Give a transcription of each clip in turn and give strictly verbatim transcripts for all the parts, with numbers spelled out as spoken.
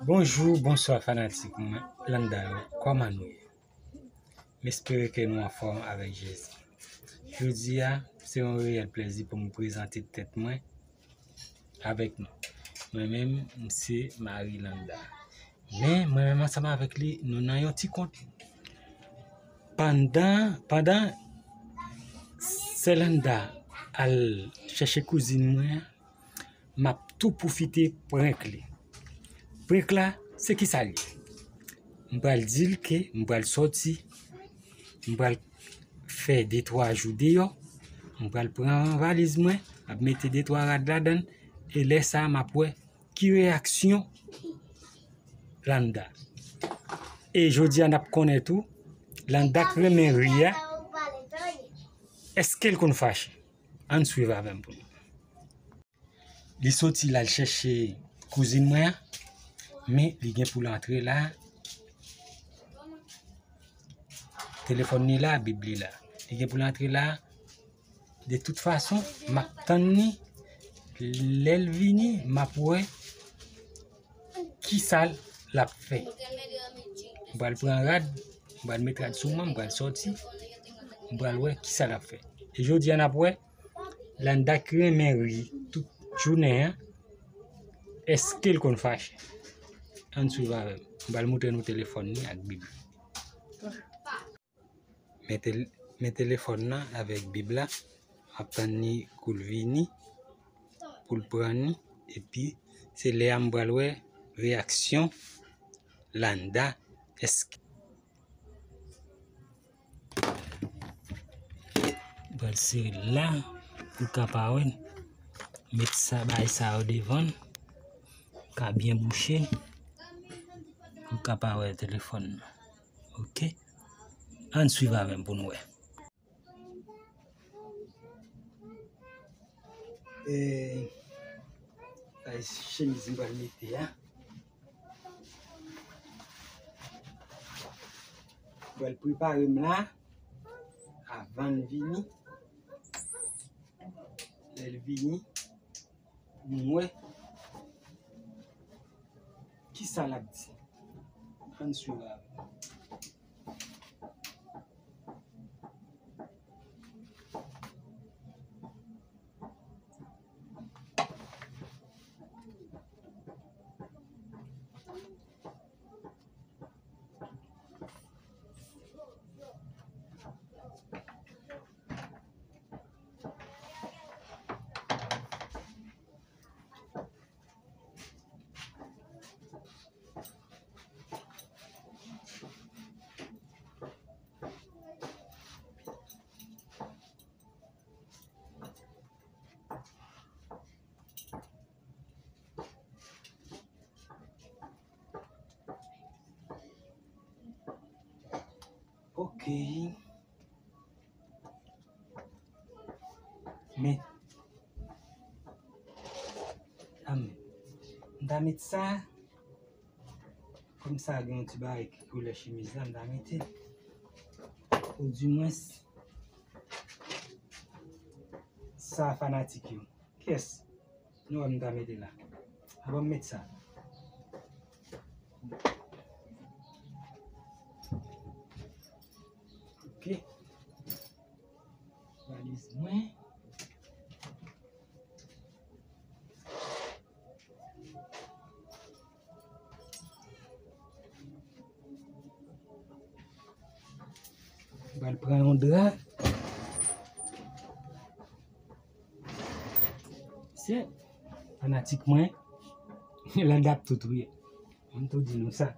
Bonjou, bonswa fanatik mwen, Landa yo, kòman nou ye? M espere ke nou anfòm avèk Jezi. Jodi a, se yon reyèl plèzi pou m prezante tèt mwen avèk nou. Mwen menm, m se Marie Landa. Men, mwen menm ansanm avèk li, nou nan yon ti kont. Pandan, pandan Sè Landa al chèche kouzin mwen an, m ap tou pwofite prank li. Prank la, se kisa l ye? M pral di l ke m pral sòti, m pral fè de twa jou deyò, m pral pran valiz mwen, m ap mete de twa rad ladan l, e lè sa a m ap wè ki reyaksyon Landa. E jodi a n ap konnen tou, Landa k renmen ri a, èske l konn fache? Ann swiv avè m pou nou. Li soti l al chèche kouzin mwen an, men li gen pou l antre la. Telefòn li la, bib li la. Li gen pou l antre la. De tout fason, m ap tann li. Lè l vini, m ap wè kisa l ap fè. M pral pran rad, m pral met rad sou mwen, m pral sòti, m pral wè kisa l ap fè. E jodi a n ap wè, Landa ki renmen ri tout jounen an, èske l konn fache? Ann swiv avè m. M pral montre nou telefòn li ak bib. Men tel-, men telefòn nan avèk bib la, m ap tann li kou l vini, pou l pran li, epi se lè a m pral wè reyaksyon Landa, èske pral sere l la, pou l ka pa wè l. Met sa, bay sa yo devan l, ka byen bouche l, pou l ka pa wè telefòn nan. Oke? Ann swiv avè m pou n wè. E, sa e chemiz m pral mete a. M pral prepare m la avan l vini. Lè l vini, pou m wè kisa l ap di. Ann swiv avè m. Ok. Men. Amèn. M ta met sa. Kòm sa gen yon ti bagay ki koulè chemiz la, m ta mete l. Oudimwens, sa fanatik yo. Kiyès? Nou wè m ta mete la. Avan m met sa. Ok. Valiz mwen. M pral pran yon dra. Se fanatik mwen, Landa ap tou touye. M tou di nou sa.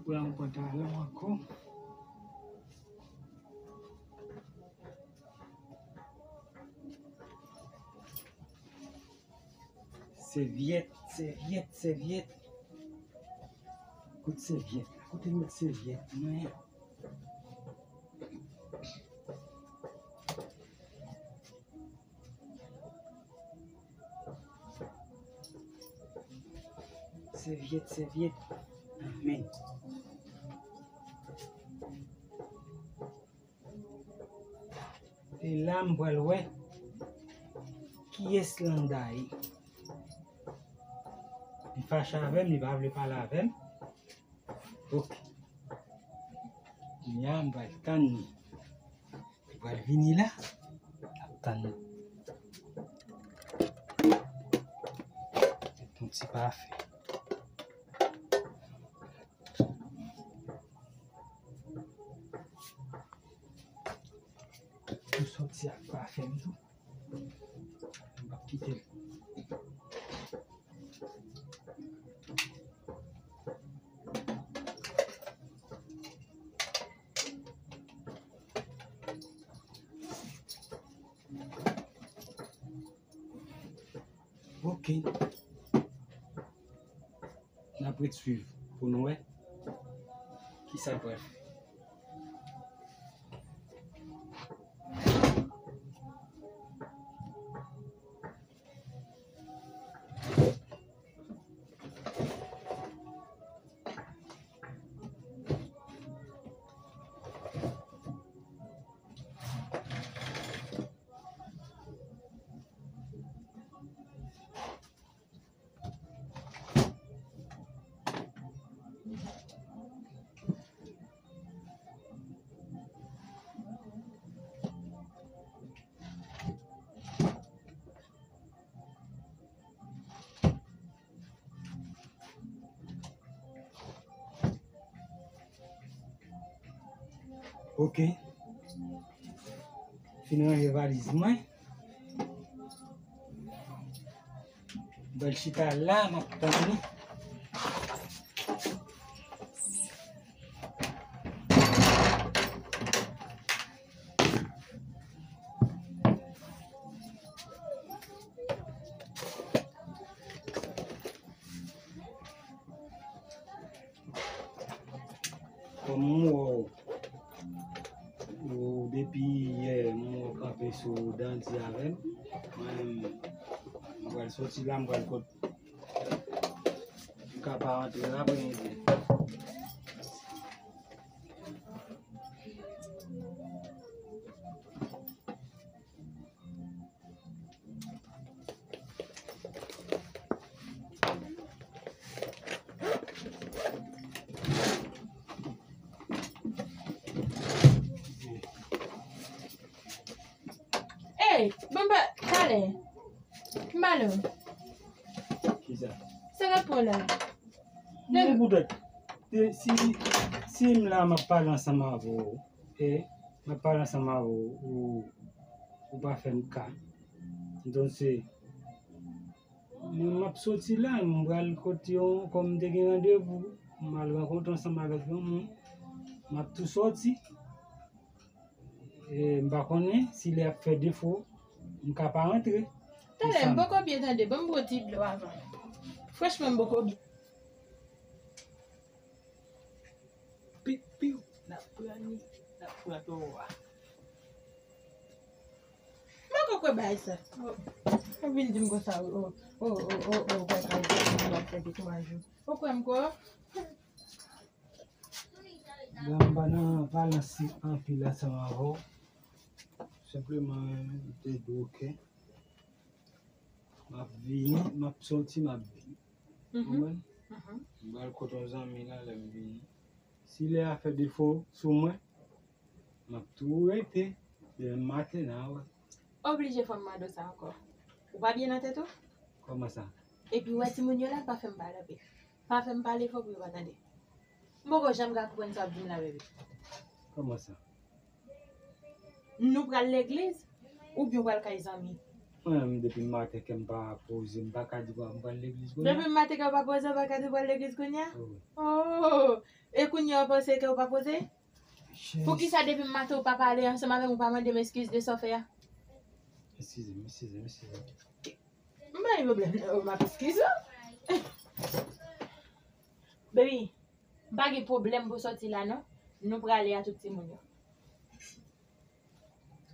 Pran yon pantalon ankò. Sèvyèt, sèvyèt, sèvyèt. Kot sèvyèt la? Kote m met sèvyèt mwen? Sèvyèt, sèvyèt. Amèn. E la m pral wè kiyès Landa ye. Li fache avè m, li pa vle pale avè m. Ok. Kounye a m pral tann li. Li pral vini la. L ap tann li. Yon ti pafen. Tou sòti ak pafen m tou. M p ap kite l. Ok. N ap ret swiv pou nou wè kisa l pral fè. Ok. Fin ranje valiz mwen. Bèl chita la, m ap tann li. Kòm m wè w, ou depi yè, m wè w kanpe sou dandi avè m. Mwen menm, m pral soti la, m pral kot m ka pa antre la, apre midi. Ey, bon, ba, talè. M ale. Kisa? Sa k ap pran la? Non, poutèt, si, si m la, m ap pale ansanm avè w, e, m ap pale ansanm avè w, ou, ou pa fè m ka. Donk, se, mwen, m ap soti la, m pral kot yon, kòm m te gen randevou, m al rankontre ansanm avèk yon moun, m ap tou soti. E, m pa konnen si lè ap fè defo, m ka pa rantre. Talè, m poko byen tande, ban m bwè yon ti dlo avan. Franchman, m poko byen. Pipiw, n ap pran li, n ap pran towo a. M poko kwè bagay sa. Oh, ou vin di m konsa, oh, oh, oh, oh, oh, bagay sa, w ap fè de twa jou. Ou kwè m kwè w? Bon, m pa nan pale ansi anpil ansanm avè w. Senpleman, m te di w, ok. M ap vini, m ap soti, m ap vini. Mhm. Konprann? Mhm. M pral kot yon zanmi la, lè m vini. Si lè a fè defo sou mwen, m ap tou rete demen maten, n a wè. Oblije fò m mande w sa ankò. Ou pa byen nan tèt ou? Kòman sa? Epi w wè timoun yo la, pa fè m pale anpil. Pa fè m pale fò pou yo pa tande. M poko janm ka konprann sa w ap di m la, bebe. Kòman sa? Nou pral legliz oubyen w pral kay zanmi? Mwen menm, depi maten kè m pa poze, m pa ka di w m pral legliz kounye a. Depi maten kè w pa poze, w pa ka di w pral legliz kounye a? Wi. Oh! E kounye a w panse kè w pa poze? Poukisa depi maten w pa pale ansanm avè m, ou pa mande m eskiz de sa w fè a? Eskize m, eskize m, eskize m. M pa gen pwoblèm, non, m ap eskize w. Baby, m pa gen pwoblèm pou sòti la, non. Nou prale a tout timoun yo.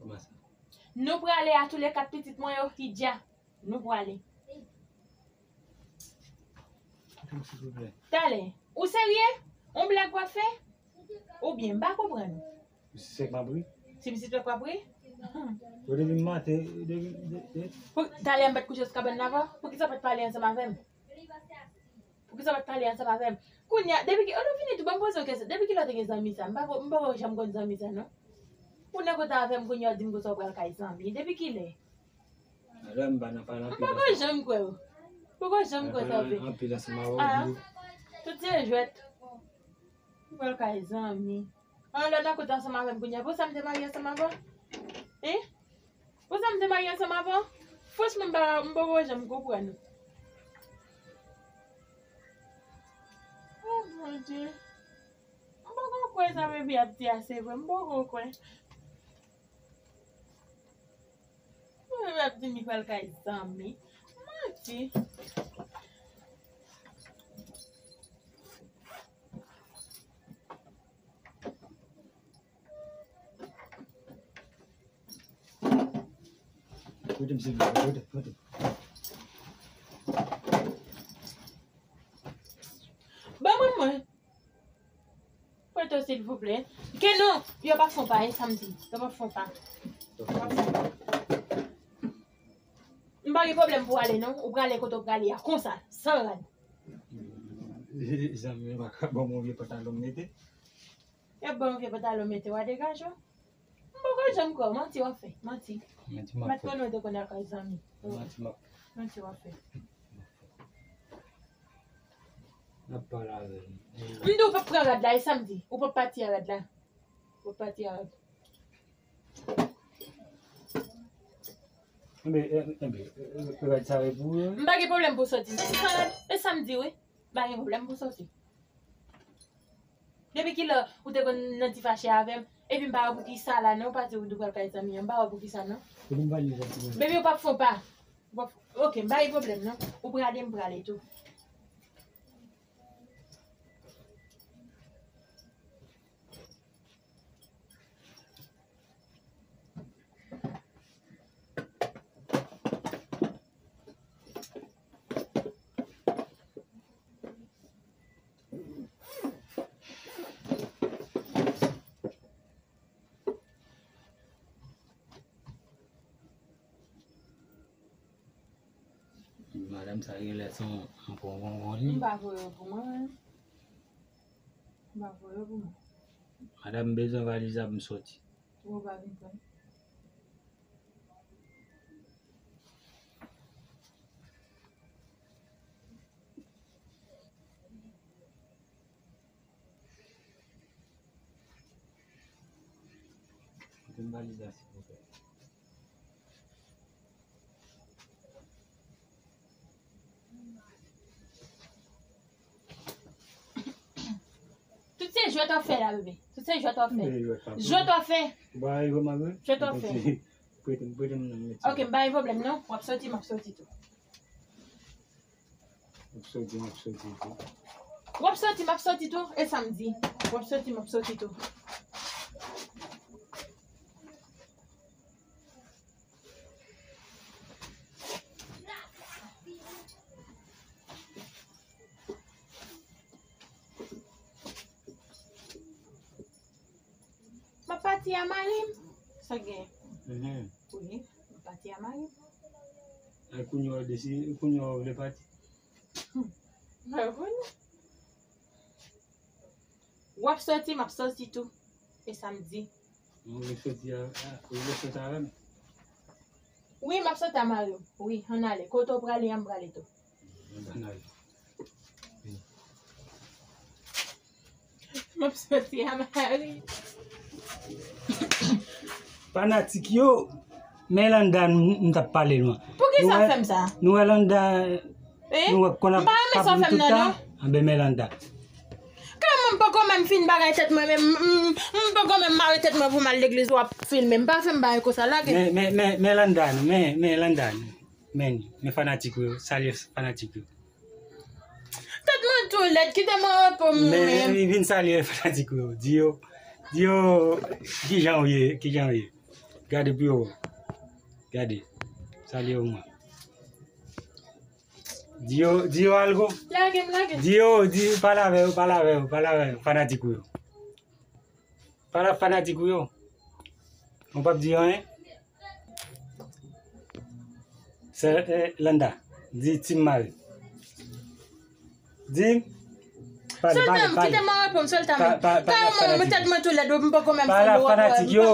Kòman sa? Nou prale a tou le kat pitit mwen yo, Hidja. Nou prale. Talè. Ou serye? On blag w ap fè? Oubyen, m pa konprann ou. Misye se k m ap ri? Se misye k w ap ri? Ou depi maten, depi, de, de, Pou talè m pa t kouche sou kabann nan avè w? Poukisa w pa t pale ansanm avè m? Poukisa w pa t pale ansanm avè m? Kounye a, depi ki, oh, nou vini tou, ban m poze w kesyon. Depi kilè w te gen zanmi sa? M pa ko-, m poko janm konn zanmi sa, non. Ou nan kote avè m, kounye a w di m konsa w pral kay zanmi. Depi kilè? Alò, m pa nan pale anpil ansanm. M poko janm kwè w. M poko janm kwè sa vre. Anpil ansanm avè w. Ah, tout se jwèt. Ou pral kay zanmi. An, lè w nan kote ansanm avè m kounye a, pou sa m te marye ansanm avè w? Hein? Pou sa m te marye ansanm avè w? Franchman, m pa, m poko janm konprann ou. Oh, Bondye. M poko kwè sa bebe ap di a se vre. M poko kwè. Bebe ap di m li pral kay zanmi. Manti. Kote m, silvouplè, kote, kote. Ban mwen mwen. Prete w, silvouplè. Ke non, yo p ap fè w pa, e sa m di. Yo p ap fè w pa. Yo p ap fè w pa. M pa gen pwoblèm pou w ale, non. Ou prale kote w prale a, konsa, san rad. Zanmi, yo pa ka ban m yon vye pantalon m mete. Yo ban yon vye pantalon mete w a degaje w. M poko janm kwè w, manti w ap fè, manti. Manti m ap fè. M pa t konnen w te konn al kay zanmi. Manti m ap. Manti w ap fè. N ap pale avè l. M di w pa pran rad la, e sa m di. Ou pa pati a rad la. Ou pa pati a rad. Enben, enben, rad sa e pou ou? M pa gen pwoblèm pou soti. Sa rad, e sa m di wi. M pa gen pwoblèm pou soti. Depi kilè ou te konn nan ti fache avè m? Epi m pa wè poukisa la, non, ou pati ou pral kay zanmi an, m pa wè poukisa, non. Epi m pa li zanmi an. Baby, ou p ap fè w pa. Ou p ap, ok, m pa gen pwoblèm, non. Ou prale, m prale tou. Madanm sa genlè se yon, yon pongongon li. M pa voye yo pou mwen. M pa voye yo pou mwen. Madanm, m bezwen valiz la pou m soti. Ou pa vin pran. Kote m valiz la, silvouplè? Tout se jwèt w ap fè la, bebe. Tout se jwèt w ap fè. Jwèt w ap fè. Jwèt w ap fè. Prete m, prete m nan mete. Ok, m pa gen pwoblèm, non. W ap soti, m ap soti tou. M ap soti, m ap soti tou. W ap soti, m ap soti tou. E sa m di. W ap soti, m ap soti tou. M ap pati a mari m. Sa gen? Mhm. Wi, m ap pati a mari m. Ay, kounye a w deside, kounye a w vle pati. Hmm. Mwen pa konnen. W ap soti, m ap soti tou. E sa m di. Ou vle soti a, a, ou vle soti avè m? Wi, m ap soti a mari w. Wi, ann ale. Kote w prale a, m prale tou. Ann ale. M ap soti a mari. Fanatik yo, men Landa m, m t ap pale nou an. Poukisa w fè m sa? Nou wè Landa, nou wè konn ap kab nou tout tan. Anben men Landa. Kòman m poko menm fin bagay tèt mwen, men m, m, m poko menm mare tèt mwen pou m al legliz, w ap filme m. Pa fè m bagay konsa, lage. Men, men, men, men Landa, men, men Landa. Men, men fanatik yo, salye fanatik yo. Tèt mwen tou lèd, kite m an repo m. Men, men vin salye fanatik yo. Di yo, di yo, kijan w ye, kijan w ye. Gade pou yo wè. Gade. Salye yo mwen. Di yo, di yo algo. Lage m, lage m. Di yo, di, pale avè yo, pale avè yo, pale avè yo, fanatik ou yo. Pale ak fanatik ou yo. Ou p ap di anyen? Sè, eh, Landa, di Team Mari. Di, pale, pale, pale. Kite mwen reponn, Sultan. Pa, pa, pale ak fanatik yo. Tèt mwen tou lèd, m poko menm fè lou wòp wè. Pale ak fanatik yo,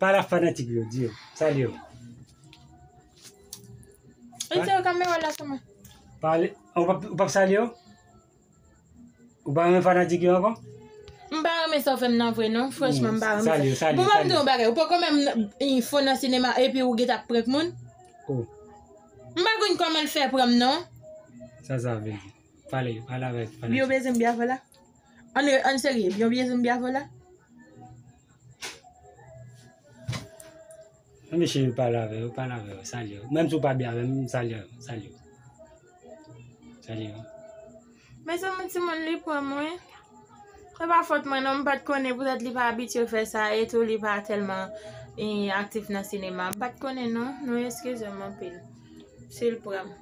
pale ak fanatik yo, di yo. Salye yo. Retire kamera la sou mwen. Pale, ou p ap, ou p ap salye yo? Ou pa renmen fanatik yo ankò? M pa renmen sa w fè m nan vre non, franchman m pa renmen sa. Salye, salye, salye. Bon, ban m di yon bagay, ou poko menm fò nan sinema epi ou gentan ap prank moun? Oh. M pa konn kòman l fè pran m non. Sa sa vle di? Pale, pale avèk fanatik. Byen bezwen byen avè la. Ann, ann serye, byen bezwen byen avè la. Men mesye, pale avè yo, pale avè yo, salye yo. Menm si w pa byen avè m, salye yo, salye yo. Salye yo. Mezanmi, timoun li pran mwen. Se pa fòt mwen non, m pa t konnen, poutèt li pa abitye fè sa, e tou li pa tèlman, eh, aktif nan sinema. M pa t konnen non, nou eskize m anpil. Si l pran m.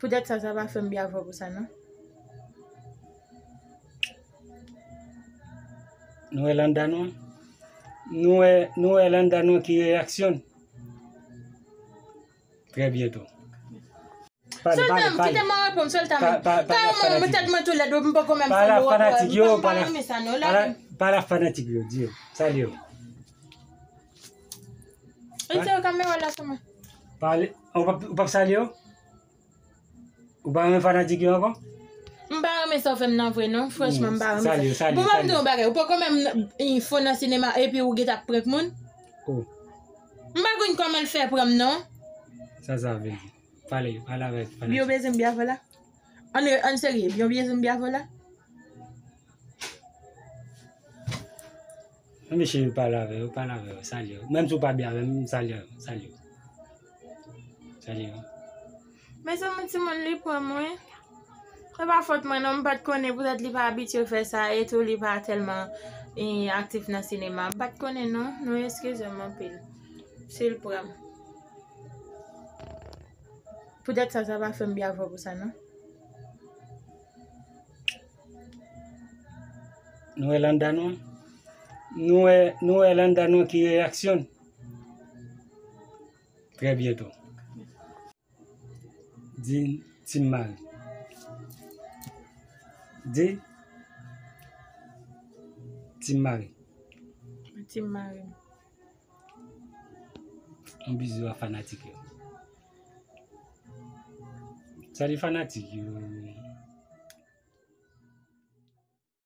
Poutèt sa, sa pa fè m byen avè w pou sa non. Nou wè Landa non? Nou wè, nou wè Landa non ki reyaksyon? Trè byento. Pale, pale, pale. Sultan, kite mwen reponn, Sultan. Pa, pa, pale ak fanatik yo. Tèt mwen tou lèd, m poko menm fè lou wòp wè. Pale ak fanatik yo, pale ak, pale, pale ak fanatik yo, di yo. Salye yo. Retire kamera la sou mwen. Pale, ou p ap, ou p ap salye yo? Ou pa renmen fanatik yo ankò? M pa renmen sa w fè m nan vre non, franchman m pa renmen sa. Salye yo, salye yo, salye yo. Bon, ban m di yon bagay, ou poko menm fò nan sinema epi ou gentan ap prank moun? Oh. M pa konn kòman l fè pran m non. Sa sa vle di? Pale, pale avèk fanatik. Byen bezwen byen avè la. Ann, ann serye, byen bezwen byen avè la. Men mesye, pale avè yo, pale avè yo, salye yo. Menm si w pa byen avè m, salye yo, salye yo. Salye yo. Mezanmi, timoun li pran mwen. Se pa fòt mwen non, m pa t konnen, poutèt li pa abitye fè sa, e tou li pa tèlman, eh, aktif nan sinema. M pa t konnen non, nou eskize m anpil. Si l pran m. Poutèt sa, sa pa fè m byen avè w pou sa non. Nou wè Landa non? Nou wè, nou wè Landa non ki reyaksyon? Trè byento. Di Team Mari. Di Team Mari. Team Mari. Yon bizou a fanatik yo. Salye fanatik yo.